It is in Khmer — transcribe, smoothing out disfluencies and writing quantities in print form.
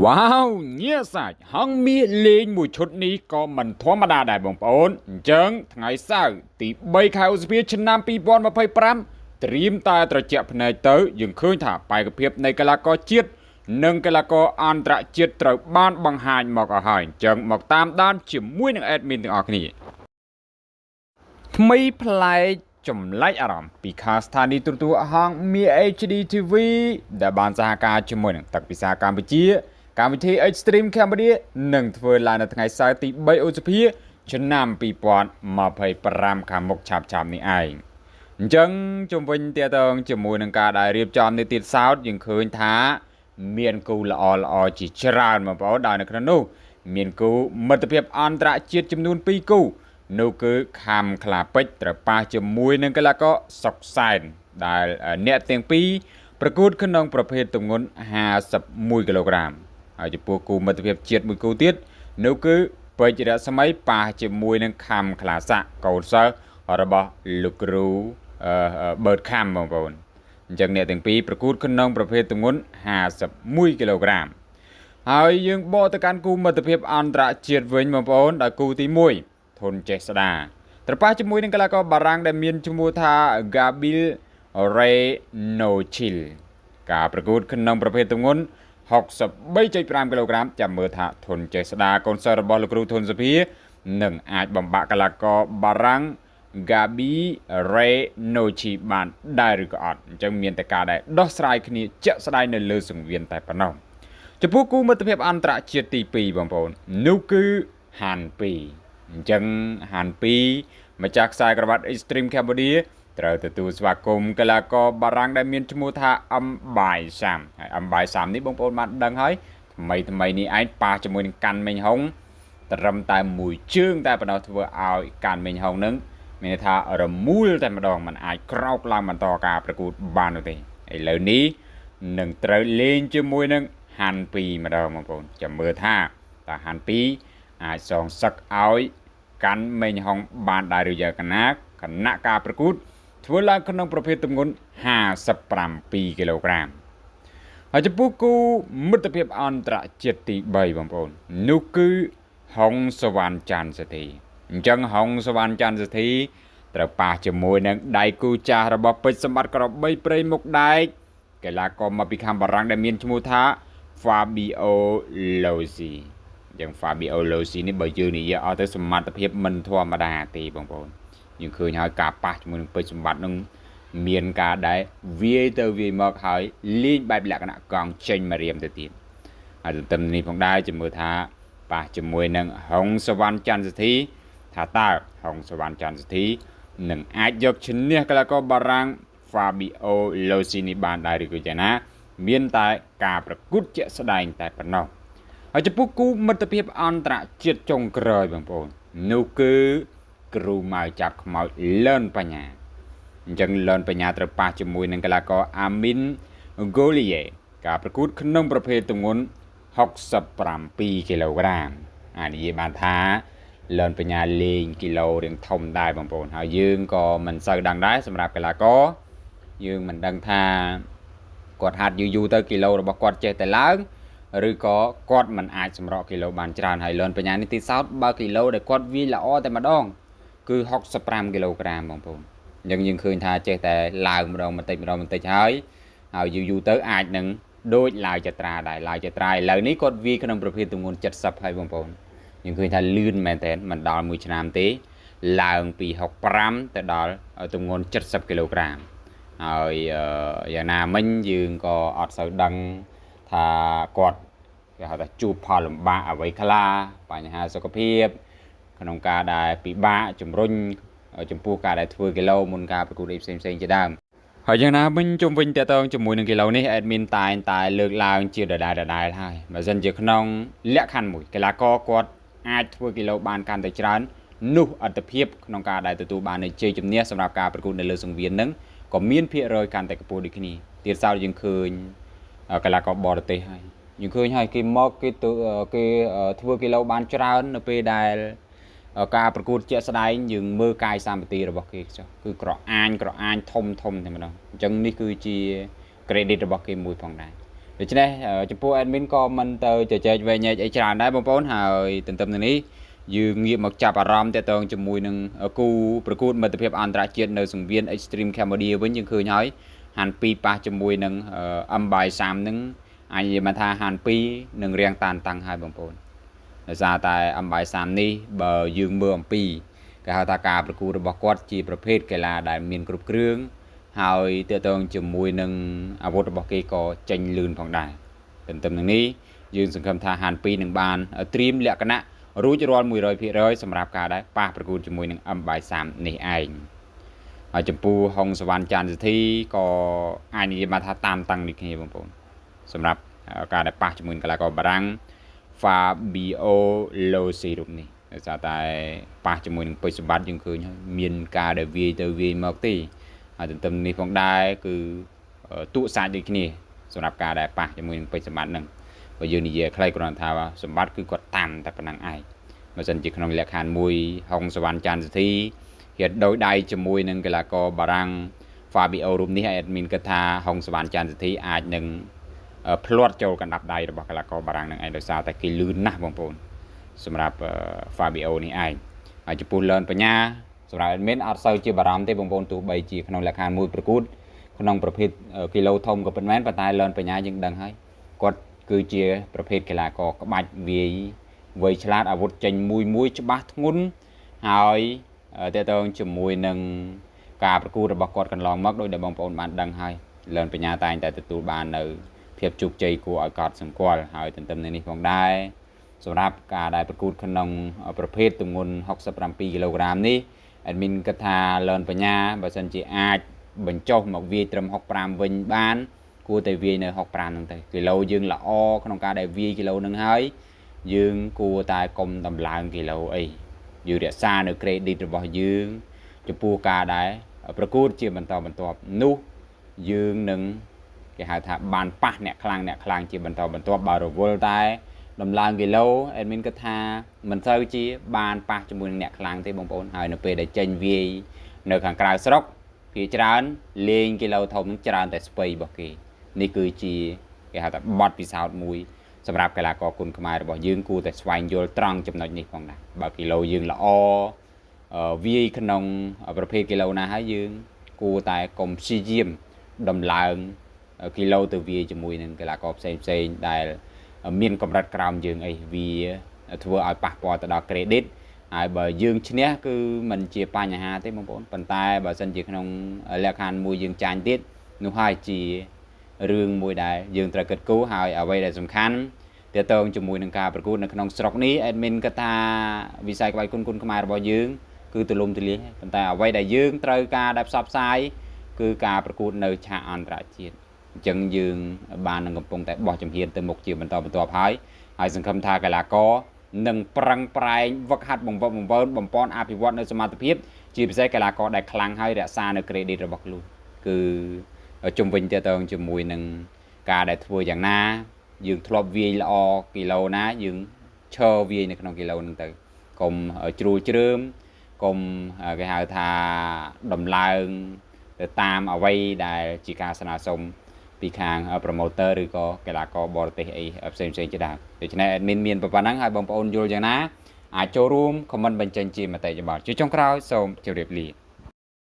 វ៉ាវញៀសាច់ហងមាសលេងមួយឈុតនេះក៏មិនធម្មតាដែរបងប្អូនអញ្ចឹងថ្ងៃសៅរ៍ទី3ខែឧសភាឆ្នាំ2025ត្រៀមតែត្រជាក់ភ្នែកទៅយើងឃើញថាបេក្ខភាពនៃកីឡាករជាតិនិងកីឡាករអន្តរជាតិត្រូវបានបង្ហាញមកអស់ហើយអញ្ចឹងមកតាមដានជាមួយនឹង admin ទាំងអស់គ្នាថ្មីប្លែកចម្លែកអារម្មណ៍ពីខាងស្ថានីយ៍ទូរទស្សន៍ហងមាស HD TV ដែលបានសហការជាមួយនឹងទឹកពិសាកម្ពុជា កម្មវិធី Extreme Cambodia នឹងធ្វើឡើងនៅថ្ងៃសៅរ៍ទី3ឧសភាឆ្នាំ2025ខាងមុខឆាប់ៗនេះឯងអញ្ចឹងជុំវិញទាក់ទងជាមួយនឹងការដែលរៀបចំនេះទៀតសោតយើងឃើញថាមានគូល្អល្អជាច្រើនបងប្អូនដែលនៅក្នុងនោះមានគូមិត្តភាពអន្តរជាតិចំនួន2គូនោះគឺខំខ្លាពេជ្រត្រូវប៉ះជាមួយនឹងកីឡាករសុកសែនដែលអ្នកទាំងពីរប្រកួតក្នុងប្រភេទទម្ងន់51គីឡូក្រាម ហើយចំពោះគូមិត្តភាពជាតិមួយគូទៀតនោះគឺពេជ្ររស្មីប៉ះជាមួយនឹងខំខ្លាសាក់កូនសិស្សរបស់លោកគ្រូបឺតខំបងប្អូនអញ្ចឹងអ្នកទាំងពីរប្រកួតក្នុងប្រភេទទម្ងន់51គីឡូក្រាមហើយយើងបកទៅកាន់គូមិត្តភាពអន្តរជាតិវិញបងប្អូនដោយគូទី1ធុនចេស្តាត្រប៉ះជាមួយនឹងកីឡាករបារាំងដែលមានឈ្មោះថា Gabriel Renochil ការប្រកួតក្នុងប្រភេទទម្ងន់63.5គីឡូក្រាមចាំមើលថាធុនចេស្តាកូនសិស្សរបស់លោកគ្រូធុនសុភានឹងអាចបំបាក់កីឡាករបារាំង Gabi Renochi បានដែរឬក៏អត់អញ្ចឹងមានតែការដែលដោះស្រាយគ្នាជាក់ស្ដែងនៅលើសង្វៀនតែប៉ុណ្ណោះចំពោះគូមិត្តភាពអន្តរជាតិទី2បងប្អូននោះគឺហាន2អញ្ចឹងហាន2ម្ចាស់ខ្សែក្រវ៉ាត់ Extreme Cambodia ត្រូវទទួលស្វាគមន៍កីឡាករបារាំងដែលមានឈ្មោះថាអឹមបាយសាំហើយអឹមបាយសាំនេះបងប្អូនបានដឹងហើយថ្មីថ្មីនេះឯងប៉ះជាមួយនឹងកាន់មេងហុងត្រឹមតែមួយជើងតែប៉ុណ្ណោះធ្វើឲ្យកាន់មេងហុងនឹងមានន័យថារមូលតែម្ដងมันអាចក្រោកឡើងបន្តការប្រកួតបាននោះទេឥឡូវនេះនឹងត្រូវលេងជាមួយនឹងហាន់2ម្ដងបងប្អូនចាំមើលថាតើហាន់2អាចសងសឹកឲ្យកាន់មេងហុងបានដែរឬយ៉ាងណាគណៈការប្រកួតធ្វើឡើងក្នុងប្រភេទទម្ងន់57គីឡូក្រាមហើយចំពោះគូមិត្តភាពអន្តរជាតិទី3បងប្អូននោះគឺហុងសវណ្ណច័ន្ទសធីអញ្ចឹងហុងសវណ្ណច័ន្ទសធីត្រូវប៉ះជាមួយនឹងដៃគូចាស់របស់ពេជ្រសម្បត្តិក្របីព្រៃមុខដែកកីឡាករមកពីខាងបារាំងដែលមានឈ្មោះថា Fabio Lozzi អញ្ចឹង Fabio Lozzi នេះបើយើងនិយាយអត់ទៅសមត្ថភាពមិនធម្មតាទេបងប្អូនយើងឃើញហើយការប៉ះជាមួយនឹងពេជ្រសម្បត្តិនឹងមានការដែលវាយទៅវាយមកហើយលេងបែបលក្ខណៈកង់ចេញមករៀមទៅទៀតហើយទន្ទឹមនេះផងដែរជំរឿថាប៉ះជាមួយនឹងហុងសវណ្ណច័ន្ទសធីថាតើហុងសវណ្ណច័ន្ទសធីនឹងអាចយកឈ្នះកីឡាករបារាំង Fabio Lozzi នេះបានដែរឬក៏យ៉ាងណាមានតែការប្រកួតជាក់ស្ដែងតែប៉ុណ្ណោះហើយចំពោះគូមិត្តភាពអន្តរជាតិចុងក្រោយបងប្អូននោះគឺគ្រូម៉ៅចាប់ខ្មោចលឿនបញ្ញាអញ្ចឹងលឿនបញ្ញាត្រូវប៉ះជាមួយនឹងកីឡាករអាមីនហ្គូលីយេការប្រកួតក្នុងប្រភេទទម្ងន់67គីឡូក្រាមអានិយាយបានថាលឿនបញ្ញាលេងគីឡូរៀងធំដែរបងប្អូនហើយយើងក៏មិនសូវដឹងដែរសម្រាប់កីឡាករយើងមិនដឹងថាគាត់ហាត់យូរយូរទៅគីឡូរបស់គាត់ចេះតែឡើងឬក៏គាត់មិនអាចសម្រក់គីឡូបានច្រើនហើយលឿនបញ្ញានេះទីសោតបើគីឡូដែលគាត់វាយល្អតែម្ដងគឺ65គីឡូក្រាមបងប្អូនអញ្ចឹងយើងឃើញថាចេះតែឡើងម្ដងបន្តិចម្ដងបន្តិចហើយហើយយូរយូរទៅអាចនឹងដូចឡាវចត្រាដែរឡាវចត្រាឥឡូវនេះគាត់វាយក្នុងប្រភេទទម្ងន់70ហើយបងប្អូនយើងឃើញថាលឿនមែនតើមិនដល់មួយឆ្នាំទេឡើងពី65ទៅដល់ទម្ងន់70គីឡូក្រាមហើយយ៉ាងណាមិញយើងក៏អត់សូវដឹងថាគាត់គេហៅថាជួបផលលំបាកអ្វីខ្លះបញ្ហាសុខភាពក្នុងការដែលពិបាកជំរុញចំពោះការដែលធ្វើគីឡូមុនការប្រកួតអីផ្សេងៗជាដើមហើយយ៉ាងណាវិញជុំវិញតកតងជាមួយនឹងគីឡូនេះ admin តែងតែលើកឡើងជាដដែលហើយបើសិនជាក្នុងលក្ខខណ្ឌមួយកីឡាករគាត់អាចធ្វើគីឡូបានកាន់តែច្រើននោះអត្ថភាពក្នុងការដែលទទួលបាននូវជ័យជំនះសម្រាប់ការប្រកួតនៅលើសង្វៀននឹងក៏មានភាគរយកាន់តែខ្ពស់ដូចគ្នាទៀតសោតយើងឃើញកីឡាករបរទេសហើយយើងឃើញហើយគេមកគេធ្វើគីឡូបានច្រើននៅពេលដែលការប្រកួតជាក់ស្ដែងយើងមើលកាយសម្បទារបស់គេចុះគឺក្រអាញធំធំតែម្ដងអញ្ចឹងនេះគឺជា credit របស់គេមួយផងដែរ ដូច្នេះចំពោះ admin ក៏មិនទៅជជែកវែងញែកអីច្រើនដែរបងប្អូនហើយទន្ទឹមនឹងនេះយើងងាកមកចាប់អារម្មណ៍តទៅជាមួយនឹងគូប្រកួតមិត្តភាពអន្តរជាតិនៅសង្វៀន Extreme Cambodia វិញយើងឃើញហើយហាន់2ប៉ះជាមួយនឹង M by 30នឹងអាចនិយាយមកថាហាន់2នឹងរៀងតានតាំងហើយបងប្អូនដោយសារតែ M by 30នេះបើយើងមើលអំពីគេហៅថាការប្រកួតរបស់គាត់ជាប្រភេទកីឡាដែលមានគ្រប់គ្រឿងហើយទាក់ទងជាមួយនឹងអាវុធរបស់គេក៏ចេញលឿនផងដែរទន្ទឹមនឹងនេះយើងសង្ឃឹមថាហាន់2នឹងបានត្រៀមលក្ខណៈរួចរាល់ 100% សម្រាប់ការដែលប៉ះប្រកួតជាមួយនឹង M by 30នេះឯងហើយចំពោះហុងសវណ្ណច័ន្ទសិទ្ធិក៏អាចនិយាយបានថាតាមតាំងនេះគ្នាបងប្អូនសម្រាប់ការដែលប៉ះជាមួយកីឡាករបារាំង Fabio Lossi រូបនេះដោយសារតែប៉ះជាមួយនឹងពេជ្រសម្បត្តិយើងឃើញហើយមានការដែលវាយទៅវាយមកទេហើយទន្ទឹមនេះផងដែរគឺតួសាច់ដូចគ្នាសម្រាប់ការដែលប៉ះជាមួយនឹងពេជ្រសម្បត្តិនឹងបើយើងនិយាយខ្លីគ្រាន់តែថាសម្បត្តិគឺគាត់តាមតែប៉ុណ្ណឹងឯងបើសិនជាក្នុងលក្ខខណ្ឌមួយហុងសវណ្ណច័ន្ទសិទ្ធិគេដោយដៃជាមួយនឹងកីឡាករបារាំង Fabio រូបនេះហើយ admin គិតថាហុងសវណ្ណច័ន្ទសិទ្ធិអាចនឹងភ្លាត់ចូលកណ្ដាប់ដៃរបស់កីឡាករបារាំងនឹងឯងដោយសារតែគេលឿនណាស់បងប្អូនសម្រាប់ Fabio នេះឯងហើយចំពោះលឿនបញ្ញាសម្រាប់ admin អត់សូវជាបារម្ភទេបងប្អូនទោះបីជាក្នុងលក្ខខណ្ឌមួយប្រកួតក្នុងប្រភេទគីឡូធំក៏ពិតមែនប៉ុន្តែលឿនបញ្ញាយើងដឹងហើយគាត់គឺជាប្រភេទកីឡាករក្បាច់វាយវៃឆ្លាតអាវុធចេញមួយមួយច្បាស់ធ្ងន់ហើយតើតើជាមួយនឹងការប្រកួតរបស់គាត់កន្លងមកដោយដែលបងប្អូនបានដឹងហើយលឿនបញ្ញាតែងតែទទួលបាននៅភាពជោគជ័យគួរឲ្យកត់សម្គាល់ហើយទន្ទឹមនឹងនេះផងដែរសម្រាប់ការដែលប្រកួតក្នុងប្រភេទទម្ងន់67គីឡូក្រាមនេះ admin គិតថាលឿនបញ្ញាបើសិនជាអាចបញ្ចុះមកវាយត្រឹម65វិញបានគួរតែវាយនៅ65ហ្នឹងទៅគីឡូយើងល្អក្នុងការដែលវាយគីឡូហ្នឹងហើយយើងគួរតែកុំដំឡើងគីឡូអីយើងរក្សានៅ credit របស់យើងចំពោះការដែលប្រកួតជាបន្តបន្ទាប់នោះយើងនឹងគេហៅថាបានប៉ះអ្នកខ្លាំងជាបន្តបន្ទាប់បើរវល់តែដំឡើងគីឡូ admin គិតថាមិនសូវជាបានប៉ះជាមួយនឹងអ្នកខ្លាំងទេបងប្អូនហើយនៅពេលដែលចេញវាយនៅខាងក្រៅស្រុកគេច្រើនលេងគីឡូធំនឹងច្រើនតែស្ពៃរបស់គេនេះគឺជាគេហៅថាបទពិសោធន៍មួយសម្រាប់កីឡាករគុណខ្មែររបស់យើងគួរតែស្វែងយល់ត្រង់ចំណុចនេះផងដែរបើគីឡូយើងល្អវាយក្នុងប្រភេទគីឡូណាហើយយើងគួរតែកុំព្យាយាមដំឡើងគីឡូទៅវាយជាមួយនឹងកីឡាករផ្សេងៗដែលមានកម្រិតក្រោមយើងអីវាធ្វើឲ្យប៉ះពាល់ទៅដល់ credit ហើយបើយើងឈ្នះគឺមិនជាបញ្ហាទេបងប្អូនប៉ុន្តែបើសិនជាក្នុងលក្ខខណ្ឌមួយយើងចាញ់ទៀតនោះហើយជារឿងមួយដែលយើងត្រូវគិតគូរហើយអ្វីដែលសំខាន់ទាក់ទងជាមួយនឹងការប្រកួតនៅក្នុងស្រុកនេះ admin គិតថាវិស័យក្បាច់គុណខ្មែររបស់យើងគឺទូលំទូលាយប៉ុន្តែអ្វីដែលយើងត្រូវការដែលផ្សព្វផ្សាយគឺការប្រកួតនៅឆាកអន្តរជាតិអញ្ចឹងយើងបាននឹងកំពុងតែបោះជំហានទៅមុខជាបន្តបន្ទាប់ហើយហើយសង្ឃឹមថាកីឡាករនឹងប្រឹងប្រែងវឹកហាត់បង្វឹកបង្វើបំពន់អភិវឌ្ឍនៅសមត្ថភាពជាពិសេសកីឡាករដែលខ្លាំងហើយរក្សានៅ credit របស់ខ្លួនគឺជំវិញទាក់ទងជាមួយនឹងការដែលធ្វើយ៉ាងណាយើងធ្លាប់វាយល្អគីឡូណាយើងឈរវាយនៅក្នុងគីឡូហ្នឹងទៅកុំជ្រួលជ្រើមកុំគេហៅថាដំឡើងទៅតាមអ្វីដែលជាការស្នើសុំពីខាង promoter ឬក៏កីឡាករបរទេសអីផ្សេងៗជាដើមដូច្នេះ admin មានប៉ុណ្ណឹងហើយបងប្អូនយល់យ៉ាងណាអាចចូលរួម comment បញ្ចេញជាមតិយោបល់ជាចុងក្រោយសូមជម្រាបលា